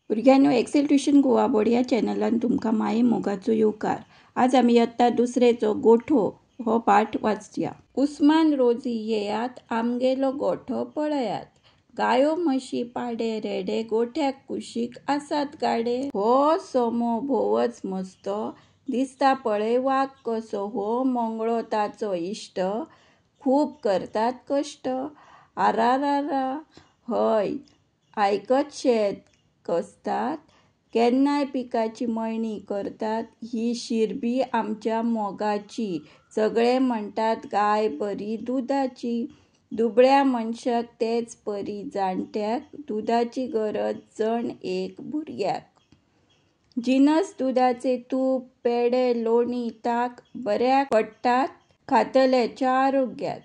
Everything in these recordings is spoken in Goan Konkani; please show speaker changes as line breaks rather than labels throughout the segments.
भुरग्यांनो, एक्सेल ट्युशन गोवा बोर्ड ह्या चॅनलान तुमकां माये मोगाचो येवकार. आज आमी यत्ता दुसरेचो गोठो हो पाठ वाचया. उस्मान रोजी येयात, आमगेलो गोठो पळयात. गायो, म्हशी, पाडे, रेडे गोठ्याक कुशीक आसात गाडे. हो सोमो भोवच मस्तो, दिसता पळय वाग कसो. हो मंगळो ताचो इश्ट, खूब करतात कश्ट. आरारारा, हय आयकत शेत कसतात, केन्नाय पिकाची मळणी करतात. ही शिरबी आमच्या मोगाची, सगळे म्हणटात गाय बरी दुदाची. दुबळ्या मनशाक तेच परी जाणट्याक, दुदाची गरज जण एक भुरग्याक. जिनस दुदाचे तूप, पेडे, लोणी, ताक बऱ्याक पडटात खातल्याच्या आरोग्याक.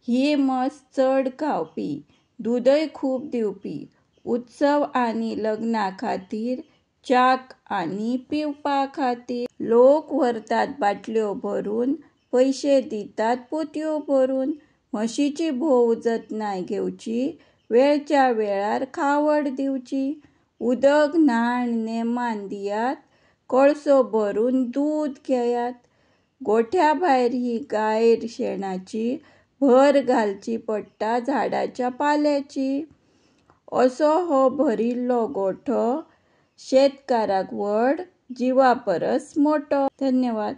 ही म्हस चड खावपी, दूदय खूब दिवपी. उत्सव आनी लग्ना खातीर, च्याक आनी पिवपा खातीर. लोक व्हरतात बाटल्यो भरून, पयशे दितात पोतयो भरून. म्हशीची भोव जतनाय घेवची, वेळच्या वेळार खावड दिवची. उदक न्हाण नेमान दियात, कळसो भरून दूद घेयात. गोठ्या भायर ही गाय शेणाची, भर घालची पडटा झाडाच्या पाल्याची. असो हो भरिल्लो गोठो, शेतकाराक व्हड जिवा परस मोठो. धन्यवाद.